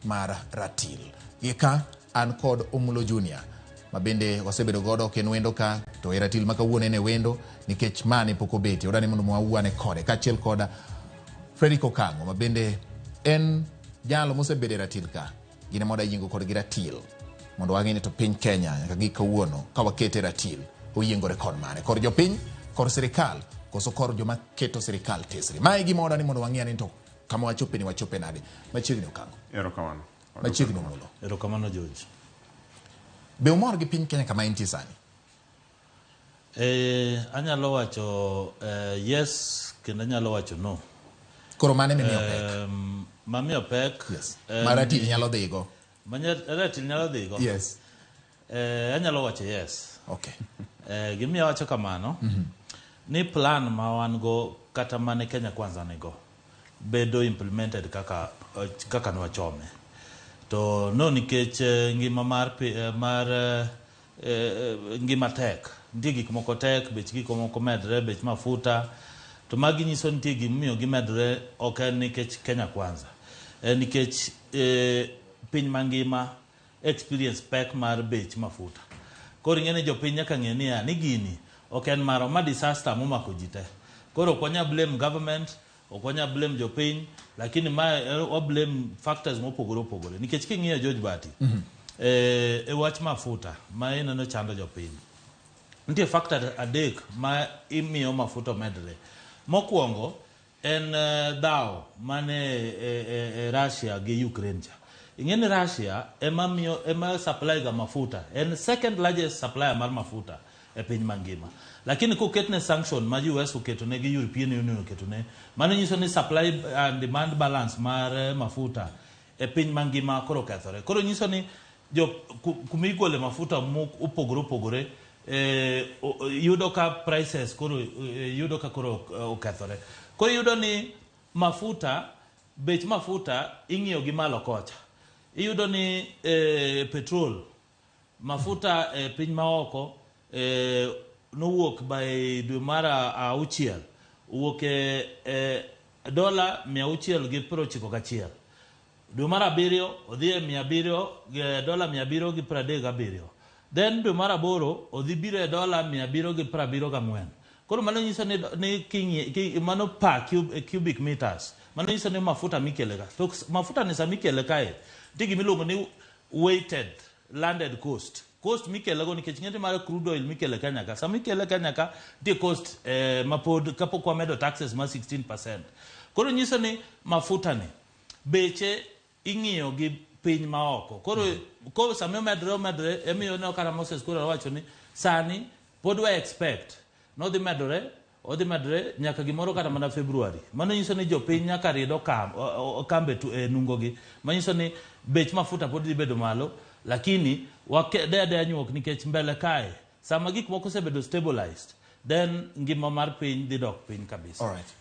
mar ratil. Gika an kod Omulo Junior ma bende wasebedo godo ok en wendo ka to e ratil ma kawuono en e wendo nikech mane pok obetie odani mondo wawuane kode kaachiel kod Fredrick Okang'o ma bende en jalo mosebedo e ratil ka gin ema wadayiengo kodgi ratil mondo wang'e ni to piny Kenya nyaka gi kawuono ka wakete ratil oyiengore kod mane kor jopiny kor sirikal koso kor joma keto sirikal tesre mae gima wadani mondo wang'e ni to kama wachope ni wachope nade machiegni Okang'o. Erokamano. Machiegni Omulo. Erokamano, George. Be umor gi piny Kenya kama entie sani? Anyalo wacho yes kendo anyalo wacho no. Koro mane mimiyo pek? Mamiyo pek. Yes. Ma ratil nyalo dhigo. Ma ratil nyalo dhigo. Anyalo wacho yes. Gimiyo awacho kamano ni plan ma wan go kata mane Kenya Kwanza nigo bedo implemented kaka nwachome to no nikech ngima mar ngima tek, nitie gik moko tek, bech gik moko medre, bech mafuta to magi nyiso nitie gimomiyo gimedore. Ok en nikech Kenya Kwanza, en nikech piny mangima experience pek mar bech mafuta. Koro ing'e ni jopiny nyaka ng'e niya ni gini ok en marwa, ma disaster momako ji te. Koro ok wanyal blame government, ok wanyal blame jopiny, lakini ma wa blame factors mopogore opogore nikech king'iyo, George Bati, e wach mafuta ma ineno chando jopiny, nitie factor adek ma imiyo mafuta omedre. Mokwongo en dhawo mane e Russia gi Ukraine cha. Ing'e ni Russia ema miyo ema supply ga mafuta, en second largest supplier mar mafuta e piny mangima, lakini koketne sanction ma US oketone gi European Union oketone, mano nyiso ni supply and demand balance mar mafuta e piny mangima koro okethore. Koro nyiso ni jo kuma igole mafuta mopogore opogore yudo ka prices koro yudo ka koro okethore. Koro iyudo ni mafuta, bech mafuta ing'iyo gi malo kocha. Iyudo ni petrol, mafuta e piny maoko nowuok by dwe mar auchiel owuok e dola 691, dwe mar abiriyo odhi e 700 dola 737, then dwe mar aboro odhi biro e dola 774. Koro mano nyiso ni mano per cubic meters. Mano nyiso ni mafuta mikele ka to mafuta ni sama ikele kae nitie gimiluongo ni weighted landed cost, cost mikele go, nikech ng'eny mar crude oil mikele Kenya ka, sama ikele Kenya ka nitie cost mapod kapok wamedo taxes ma 16%. Koro nyiso ni mafuta ni beche ing'iyo gi piny maoko. Koro sama omedore omedore emiyo ne kata Moses Kuria wacho ni sani pod wa expect nodhi medore, odhi medore nyaka gimoro kata mana February. Mano nyiso ni jopiny nyaka rid okambe e nungogi, manyiso ni bech mafuta pod dhi bedo malo, lakini wade adeya nyuok nikech mbele kae sama gik moko osebedo stabilized, then ngima mar piny dhi dok piny kabisa. All right.